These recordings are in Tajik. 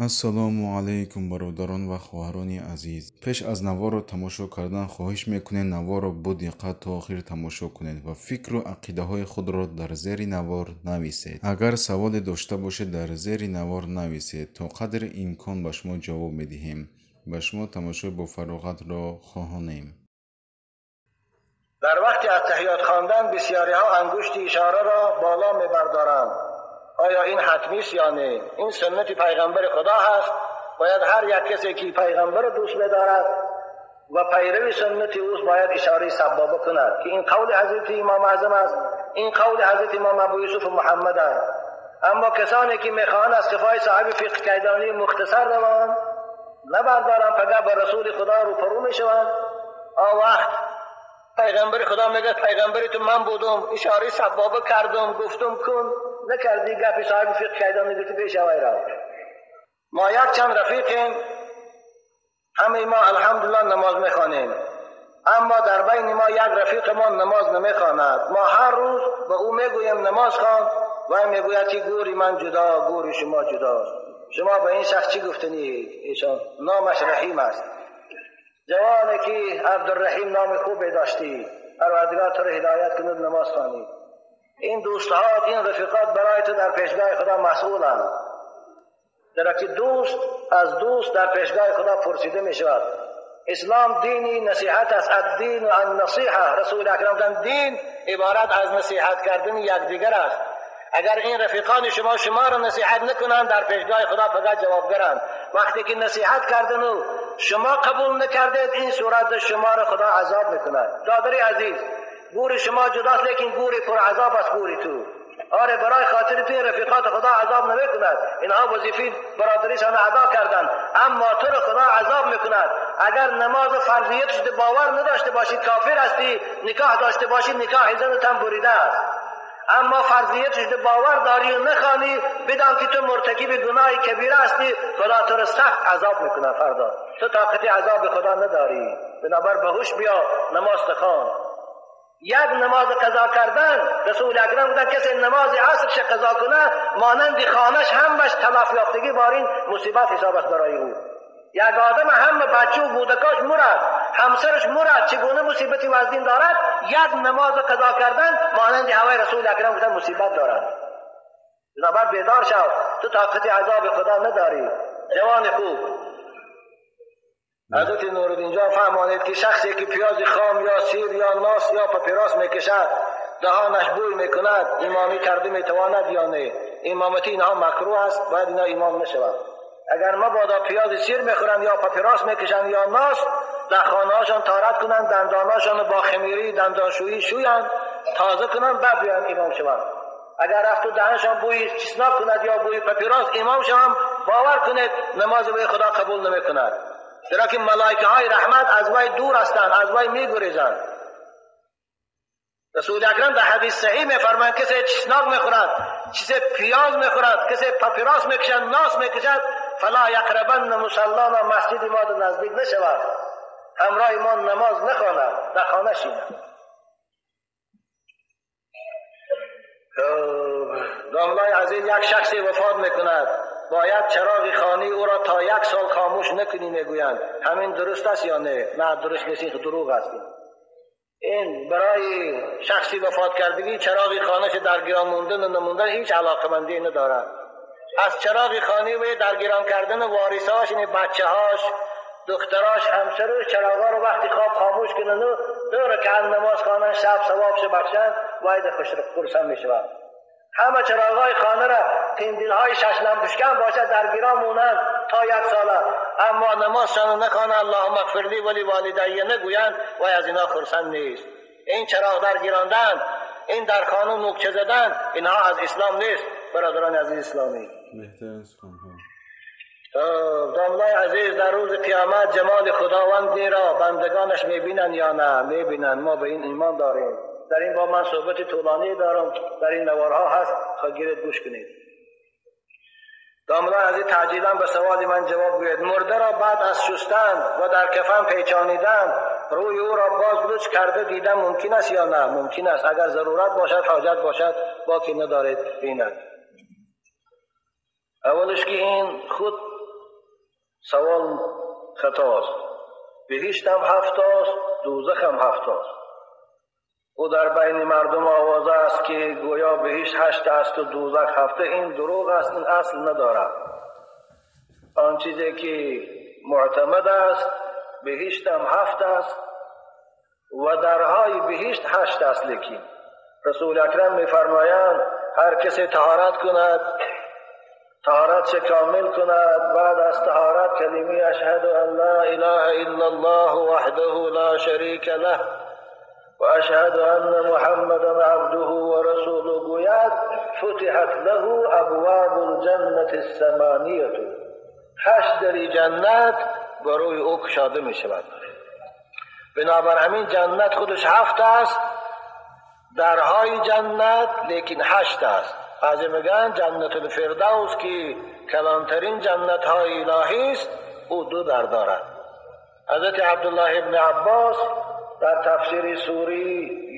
Ассалому алайкум, бародарон ва хоҳарони азиз. Пеш аз наворро тамошо кардан хоҳиш мекунем, наворро бо диққат то охир тамошо кунед ва фикру ақидаҳои худро дар зери навор нависед. Агар саволе дошта бошед, дар зери навор нависед, то қадри имкон ба шумо ҷавоб медиҳем. Ба шумо тамошои бофароғатро хоҳонем. Дар вақти аттаҳиёт хондан бисёриҳо ангушти ишораро боло мебардоранд. Оё ин ҳатмист ё не? Ин суннати пайғамбари Худо ҳаст. Бояд ҳар як касе ки пайғамбарро дӯст медорад ва пайрави суннати ӯст, бояд ишораи саббоба кунад, ки ин қавли ҳазрати имом аъзам аст, ин қавли ҳазрати имом абу юсуф муҳаммад аст. Аммо касоне ки мехоҳанд аз қифои соҳиби фиқҳ кайдонии мухтасар раванд, набардоранд, фақат ба расули Худо рӯпарӯ мешаванд. Он вақт пайғамбари Худо мегӯяд: пайғамбари ту ман будум, ишораи саббоба кардум, гуфтум кун, накардӣ, гапи соҳиби фиқҳ кайдонӣ гуфтӣ, пеш авай рав. Мо як чанд рафиқем, ҳамаи мо алҳамдулиллоҳ намоз мехонем, аммо дар байни мо як рафиқи мо намоз намехонад. Мо ҳар рӯз ба ӯ мегӯем намоз хон, вай мегӯяд ки гӯри ман ҷудо, гӯри шумо ҷудост. Шумо ба ин шахс чӣ гуфтанед? Эшон номаш Раҳим аст. Ҷавоне ки Абдурраҳим номи хубе доштӣ, Парвардигор туро ҳидоят кунад, намоз хонӣ. Ин дӯстҳоят, ин рафиқот барои ту дар пешгоҳи Худо масъуланд, зеро ки дӯст аз дӯст дар пешгоҳи Худо пурсида мешавад. Ислом дини насиҳат аст. Аддину аннасиҳа. Расули акрам гуфтанд дин иборат аз насиҳат кардани якдигар аст. Агар ин рафиқони шумо шуморо насиҳат накунанд, дар пешгоҳи Худо фақат ҷавобгаранд. Вақте ки насиҳат кардану шумо қабул накардед, ин сурат шуморо Худо азоб мекунад. Додари азиз, гӯри шумо ҷудост, лекин гӯри пуразоб аст гӯри ту. Оре, барои хотири ту ин рафиқот Худо азоб намекунад. Инҳо вазифаи бародаришонро адо карданд, аммо туро Худо азоб мекунад. Агар намози фарзияташ бовар надошта бошӣ, кофир ҳастӣ. Никоҳ дошта бошӣ, никоҳи занатам бурида аст. Аммо фарзияташ бовар дорӣ ва нахонӣ, бидон ки ту муртакиби гуноҳи кабира ҳастӣ. Худо туро сахт азоб мекунад фардо. Ту тоқати азоби Худо надорӣ. Бинобар ба ҳуш биё, намоз хон. Як намоз қазо кардан, расули акрам гуфтанд касе намози асрش қазо кунад, монанди хонаш ҳамаш талаф ёфтагӣ бар ин мусибат ҳисоб аст барои ӯ. Як одам ҳама бача ва кӯдакаш мурад, ҳамсараш мурад, чӣ гуна мусибати вазнин дорад? Як намоз қазо кардан монанди ҳавои расули акрам гуфтанд мусибат дорад. бинобар бедор шав, ту тоқати азоби Худо надорӣ. Ҷавони хуб, ҳазрати Нуриддин ҷон фаҳмонед ки шахсе ки пиёзи хом ё сир ё нос ё папирос мекашад, даҳонаш бӯй мекунад, имомӣ карда метавонад ё не? Имомати инҳо макрӯҳ аст, бояд инҳо имом нашаванд. Агар мабодо пиёзи сир мехӯранд ё папирос мекашанд ё нос, дар хонаҳошон торат кунанд, дандонҳошонро бо хамирии дандоншӯӣ шӯянд, тоза кунанд, баъд биёянд имом шаванд. Агар рафту даҳаншон бӯи чеснок кунад ё бӯи папирос, имом шаванд, бовар кунед, намози вай Худо қабул намекунад. Зеро ки малоикаҳои раҳмат аз вай дур ҳастанд, аз вай мегурезанд. Расули акрам дар ҳадиси саҳеҳ мефармоянд касе чеснок мехӯрад, касе пиёз мехӯрад, касе папирос мекашад, нос мекашад, фала яқрабанна мусаллана, масҷиди мо наздик нашавад, ҳамроҳи мо намоз нахонад, дар хона шинад. Домлаи азиз, як шахсе вафот мекунад, бояд чароғи хонаи ӯро то як сол хомӯш накунӣ мегӯянд. Ҳамин дуруст аст ё не? Не, дуруст нест, ин дурӯғ аст. Ин барои шахси вафот кардагӣ чароғи хонааш дар гирон мондан ва намондан ҳеҷ алоқамандӣ надорад. Аз чароғи хонаи вай дар гирон кардан ворисҳояш, яъне бачаҳояш, духтарош, ҳамсараш чароғҳоро вақти хоб хомӯш кунанд ва ду ракъат намоз хонанд, шаб савобашро бахшанд, вай хурсанд мешавад. Ҳама чароғҳои хонаро қиндилҳои шаш лампушкан бошад дар гирон монанд то як сола, аммо намозшонро нахонанд, аллоҳумма иғфир ли ва ли волидайя нагӯянд, вай аз инҳо хурсанд нест. Ин чароғ дар гирондан, ин дар хона мӯкча задан, инҳо аз ислом нест, бародарони азизи исломӣ. Беҳтарин суханҳо. Домлаи азиз, дар рӯзи қиёмат ҷамоли худовандиро бандагонаш мебинанд ё на? Мебинанд. Мо ба ин имон дорем. Дар ин боб ман суҳбати тӯлонӣ дорам, дар ин наворҳо ҳаст, гиред гӯш кунед. Домлаи азиз, таъҷилан ба саволи ман ҷавоб гӯед. Мурдаро баъд аз шустан ва дар кафан печонидан рӯи ӯро боз луч карда дидан мумкин аст ё на? Мумкин аст, агар зарурат бошад, ҳоҷат бошад, боки надоред бинад. Аввалаш ки ин худ سوال خطاست. بهشت هم هفت است، دوزخ هم هفت است. او در بین مردم آوازه است که گویا بهشت هشت است و دوزخ هفته. این دروغ است، این اصل ندارد. آن چیزی که معتمد است، بهشت هم هفت است و درهای بهشت هشت است. لیکن رسول اکرم می‌فرمایند هر کسی طهارت کند، طهارت کامل کند، بعد از طهارت کلمه اشهد ان لا اله الا الله وحده لا شریک له و اشهد ان محمدا عبده و رسوله گوید، فتحت له ابواب الجنة الثمانیه، هشت در جنت برای او کشاده می شود. بنابر همین جنت خودش هفت است، درهای جنت لیکن هشت است. بعضی میگن جنت الفردوس که کلانترین جنت های الهی است، او دو در دارد. حضرت عبدالله ابن عباس در تفسیر سوره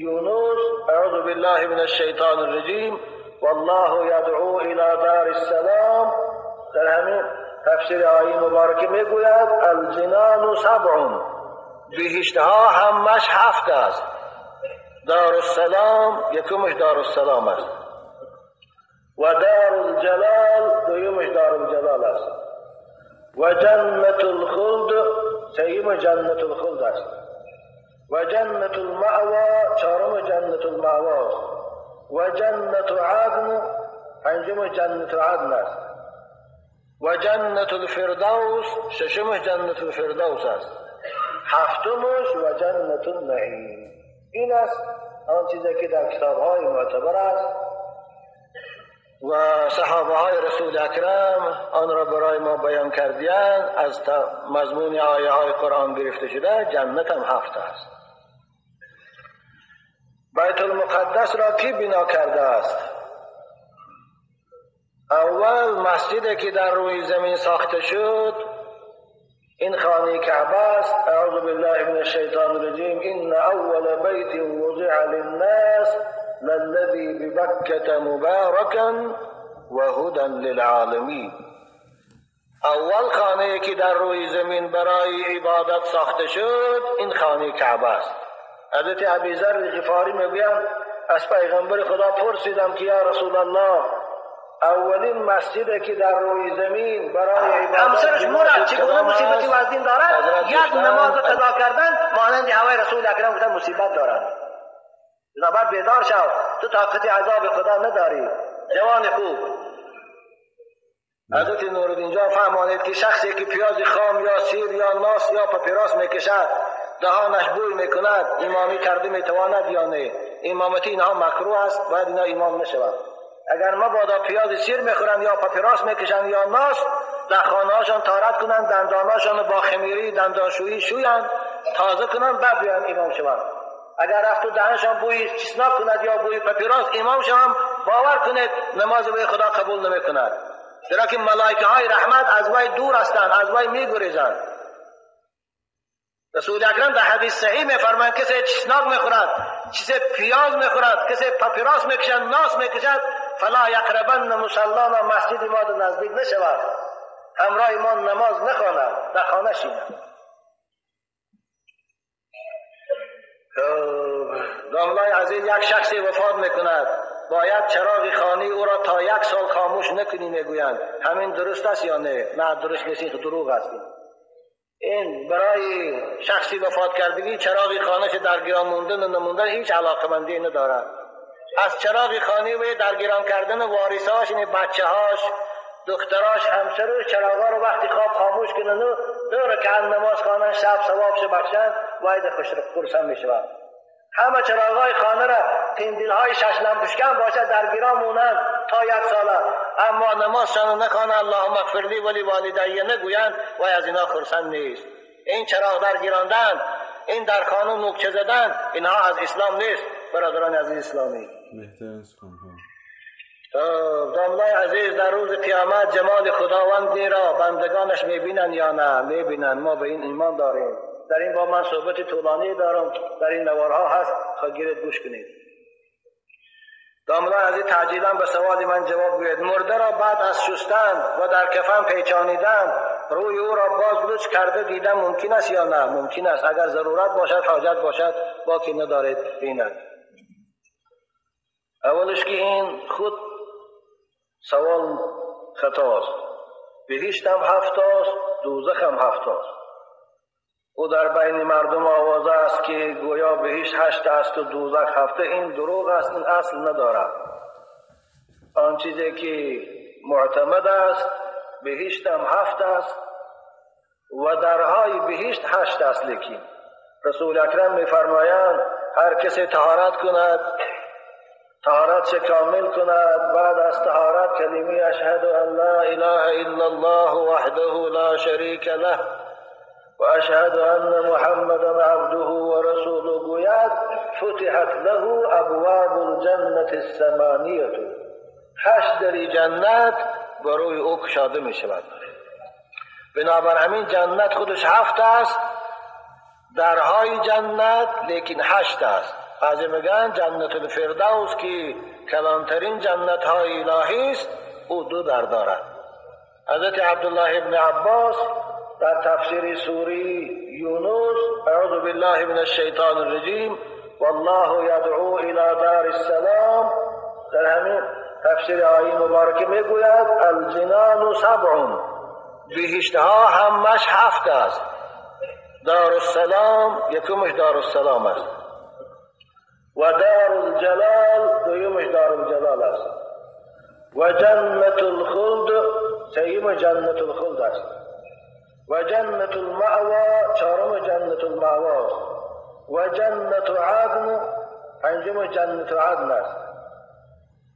یونس، اعوذ بالله من الشیطان الرجیم والله یدعو الی دار السلام، در همین تفسیر آیه مبارکه میگوید الجنان سبع، بهشتها همش هفت است. دار السلام یکمش دار السلام است و دار الجلال دویمش دار الجلال است و جنت الخلد سیمش جنت الخلد است و جنت المأوا چهارم جنت المأوا است و جنت عدن پنجم جنت عدن است و جنت الفردوس ششم جنت الفردوس است، هفتمش و جنت النعیم. این است آن چیزی که در کتاب‌های معتبر است و صحابه های رسول اکرم آن را برای ما بیان کردند، از مضمون آیه های قرآن گرفته شده. جنت هم هفت است. بیت المقدس را کی بنا کرده است؟ اول مسجدی که در روی زمین ساخته شد این خانه کعبه است. اعوذ بالله من الشیطان الرجیم ان اول بیت وضع للناس للذی ببکة مبارکا و هدی للعالمین. اول خانه که در روی زمین برای عبادت ساخته شد این خانه کعبه است. حضرت ابی ذر غفاری میگویند از پیغمبر خدا پرسیدم که یا رسول الله، اولین مسجدی که در روی زمین برای عبادت همسرش مرد چگونه مصیبتی وزین دارد؟ یک نماز قضا کردن مانند هوای رسول اکرم گفتن مصیبت دارد. بنابر بیدار شو، تو طاقت عذاب خدا نداری جوان خوب. حضرت نورالدین جان فهمانید که شخصی که پیاز خام یا سیر یا ناس یا پاپیراس میکشد، دهانش بوی میکند، امامی کرده میتواند یا نه؟ امامتی اینها مکروه است، باید اینا امام نشود. اگر مبادا پیاز سیر میخورند یا پاپیراس میکشند یا ناس، در خانه‌هاشان طارت کنند، دندانهاشان با خمیری دندانشویی شویند، تازه کنند، بعد بیان امام شوند. اگر رفت و دهنشان بوی چسناک کند یا بوی پاپیراس، امام شوند، باور کنید نماز به خدا قبول نمیکند، چرا که ملائکه های رحمت از وی دور هستند، از وی میگریزند. رسول اکرم در حدیث صحیح میفرمایند کسی چسناک میخورد، کسی پیاز میخورد، کسی پاپیراس میکشد، ناس میکشد، فلا یقربن مصلانا، مسجد ما نزدیک نشود، همراه ما نماز نخواند، در خانه شیند. داملای عزیز، یک شخصی وفات میکند، باید چراغ خانه او را تا یک سال خاموش نکنی میگویند. همین درست است یا نه؟ نه درست نیست، این دروغ است. این برای شخصی وفات کردگی چراغ خانه که در گران موندن و نموندن هیچ علاقمندی ندارد. از چراغ خانه و در گران کردن وارثاش، یعنی بچه‌هاش، دختراش، همسرش، چراغا رو وقتی خواب خاموش کنن و دو رکعت نماز خوانن، شب ثوابش بخشن، واید خرسند میشود. همه چراغای خانه را قندیل‌های شش لامپشکن باشد در گران مونند تا یک ساله، اما نمازشان نخوانند، اللهم اغفر لی ولی والدی نگویند، وای از اینا خرسند نیست. این چراغ در گراندن، این در خانه نوکچه زدن، اینها از اسلام نیست برادران عزیز اسلامی. بهتر از خانها. داملای عزیز، در روز قیامت جمال خداوندی را بندگانش میبینند یا نه؟ میبینند. ما به این ایمان داریم. در این با من صحبت طولانی دارم، در این نوارها هست، خواهید گوش کنید. داملای عزیز، تعجیلا به سوال من جواب گوید. مرده را بعد از شستن و در کفن پیچانیدن روی او را باز لچ کرده دیدن ممکن است یا نه؟ ممکن است. اگر ضرورت باشد، حاجت باشد، باکی ندارد بیند. اولش که این خود سوال خطاست. بهشت هم هفت است، دوزخ هم هفت است. او در بین مردم آوازه است که گویا بهشت هشت است و دوزخ هفته. این دروغ است، این اصل ندارد. آن چیزی که معتمد است، بهشت هم هفت است و درهای بهشت هشت است. لیکن رسول اکرم می‌فرمایند هر کسی طهارت کند، طهارت کامل کند، بعد از طهارت کلمه اشهد ان لا اله الا الله وحده لا شریک له و اشهد ان محمدا عبده و رسوله گوید، فتحت له ابواب الجنة الثمانیه، هشت در جنت برای او کشاده می شود. بنابر همین جنت خودش هفت است، درهای جنت لیکن هشت است. بعضی میگن جنت الفردوس که کلانترین جنت های الهی است، او دو در دارد. حضرت عبدالله ابن عباس در تفسیر سوره یونس، اعوذ بالله من الشیطان الرجیم والله یدعو الی دار السلام، در همین تفسیر آیه مبارکه میگوید الجنان سبع، بهشتها همش هفت است. دار السلام یکمش دار السلام است و دار الجلال دویمش دار الجلال است و جنت الخلد سیوم جنت الخلد است و جنت المأوا چهارم جنت المأوا است و جنت عدن پنجم جنت عدن است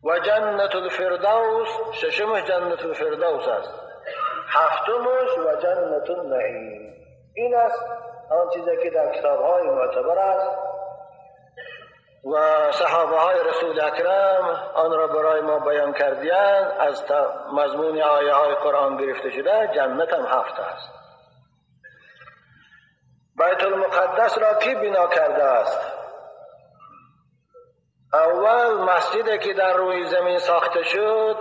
و جنت الفردوس ششم جنت الفردوس است، هفتمش و جنت النعیم. این است آن چیزی که در کتاب‌های معتبر است و صحابه های رسول اکرم آن را برای ما بیان کردند، از مضمون آیه های قرآن گرفته شده. جنت هم هفت است. بیت المقدس را کی بنا کرده است؟ اول مسجدی که در روی زمین ساخته شد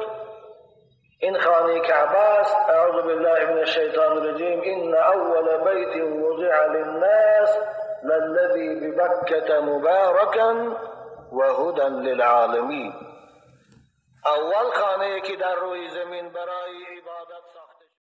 این خانه کعبه است. اعوذ بالله من الشیطان الرجیم ان اول بیت وضع للناس للذی ببکة مبارکا و هدی للعالمین. اول خانه که در روی زمین برای عبادت